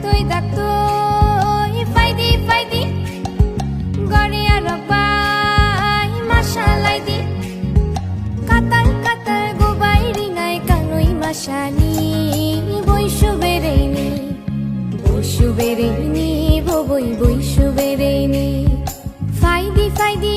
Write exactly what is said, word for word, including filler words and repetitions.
Twi daktwi phaidi phaidi, goriya rok bai masa laidi. Katal katal gubai ringai kanwi masani, boi subereini, boi subereini, boboi boi subereini. Phaidi phaidi